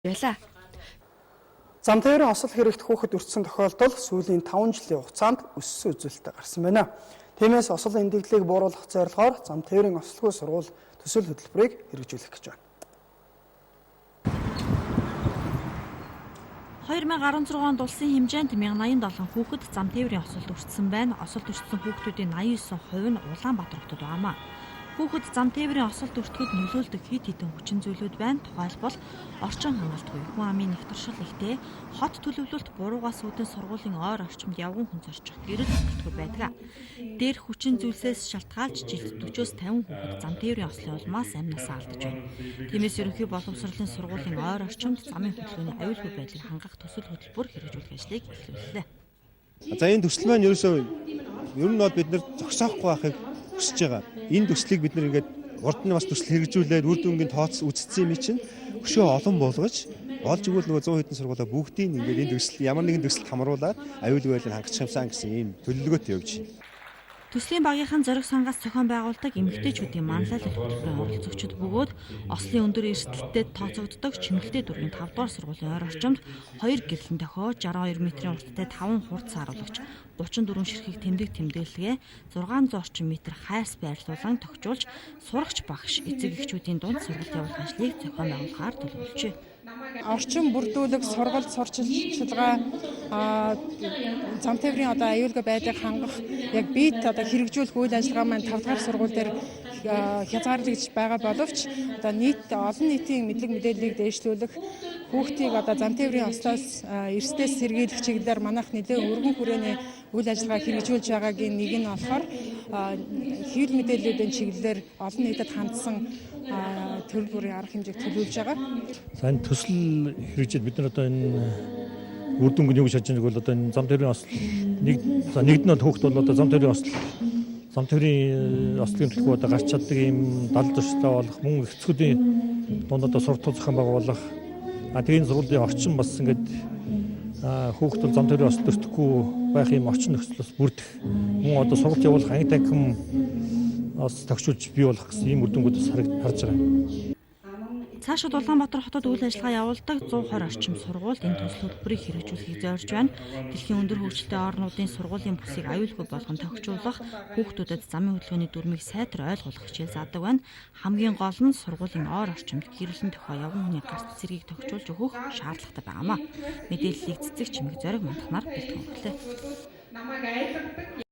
Байлаа. Зам тээврийн осол хэрэгт хүүхэд өртсөн тохиолдол сүүлийн 5 жилийн хугацаанд өссөн үзүүлэлт гарсан байна. Тиймээс осол эндэглэлийг бууруулах зорилгоор зам тээврийн ослгүй сургууль төсөл хөтөлбөрийг хэрэгжүүлэх гэж байна. 2016 онд улсын хэмжээнд 1087 хүүхэд зам тээврийн осолд өртсөн байна. Осолд өртсөн хүүхдүүдийн 89% нь Улаанбаатар хотод байгаамаа. Хүүхэд зам тээврийн осолд өртөхөд нөлөөлдөг хэд хэдэн хүчин зүйлүүд байна. Тухайлбал орчин хангалтгүй, хүн амын нэвтэршил ихтэй, хот төлөвлөлт буруугаас үүдэн сургуулийн ойр орчимд явган хүн зорчих гэрэл хангалтгүй байдаг. Дээрх хүчин зүйлсээс шалтгаалж жилд 40-оос 50 хүүхэд зам тээврийн ослын улмаас амь насаа алдаж байна. Тиймээс ерөнхий боловсролын сургуулийн ойр орчимд замын хөдөлгөөний аюулгүй байдлыг хангах төсөл хөтөлбөр хэрэгжүүлэх ажлыг эхлүүллээ. За энэ төсөл маань ерөөсөө ер нь бол бид нар зогсоохгүй байхыг хүсэж байгаа. Энэ төслийг бид нар ингээд урд нь бас төсөл хэрэгжүүлээд үр дүнгийн тооц үзсэн юм чинь өшөө олон болгож олж игэл нөгөө 100 хэдэн сургуулаа бүгдийг ингээд энэ төсөл ямар нэгэн төсөлд хамруулад аюулгүй байдлыг хангачих юмсан гэсэн ийм төлөвлөгөөтэй явж байна. Төслийн багийнхан зориг сангаас зохион байгуулдаг эмэгтэйчүүдийн манлайлал хөтөлбөрийн оролцогчид бөгөөд ослын өндөр эрсдэлтэй тооцогддог Чимгэлтэй дүүргийн 5 дугаар сургуулийн ойр орчимд 2 гэрлэн дохио 62 метрийн урттай 5 хурд сааруулагч 34 ширхэг тэмдэг тэмдэглэгээ 600 орчим метр хайрс байрлуулан тохижуулж сурагч багш эцэг эхчүүдийн дунд сургалт явуулах ажлыг зохион байгуулахаар төлөвлөжээ. Орчин бүрдүүлэх, сургалт, сурчилгаа, зам тээврийн одоо аюулгүй байдлыг хангах яг биет одоо хэрэгжүүлэх үйл ажиллагаа маань 5 дугаар сургууль дээр хязгаарлагдж байгаа боловч одоо нийт олон нийтийн мэдлэг мэдээллийг дээшлүүлэх, хүүхдийг одоо зам тээврийн ослоос эрсдээс сэргийлэх чиглэлээр манайх нэлээд өргөн хүрээний үйл ажиллагаа хэрэгжүүлж байгаагийн нэг нь болохоор хэвлэл мэдээллүүдийн чиглэлээр олон нийтэд хандсан төрөл бүрийн арга хэмжээг төлөвлөж байгаа. За энэ төсөл хэрэгжээд бид нар одоо энэ үр дүнг нь юу гэж харж байгааг бол одоо энэ зам тээврийн осол нэг за нэгд нь бол хүүхд бол одоо зам тээврийн осол зам тээврийн ослын төлхөө одоо гарч чаддаг ийм дал зуршилтай болох мөн эрхцгүүдийн дунд одоо суртал зохион байгуулах а тэгээ энэ сургуулийн орчин бас ингээд хүүхд бол зам тээврийн осол өртөхгүй байх ийм орчин нөхцөл бас бүрдэх мөн одоо сургалт явуулах анги танхим бас тохижуулж бий болох гэсэн ийм үр дүнгууд бас харж байгаа. Цаашид Улаанбаатар хотод үйл ажиллагаа явуулдаг 120 орчим сургуульд энэ төсөл хөтөлбөрийг хэрэгжүүлэхийг зорж байна. Дэлхийн өндөр хөгжилтэй орнуудын сургуулийн бүсийг аюулгүй болгон тохижуулах, хүүхдүүдэд замын хөдөлгөөний дүрмийг сайтар ойлгуулах хичээл заадаг байна. Хамгийн гол нь сургуулийн ойр орчимд гэрлэн дохио явган хүний гарц цэргийг тохижуулж өгөх шаардлагатай байгаамаа. Мэдээллийг цэцэг чимэг зориг мандахнаар бэлтгэн өглөө.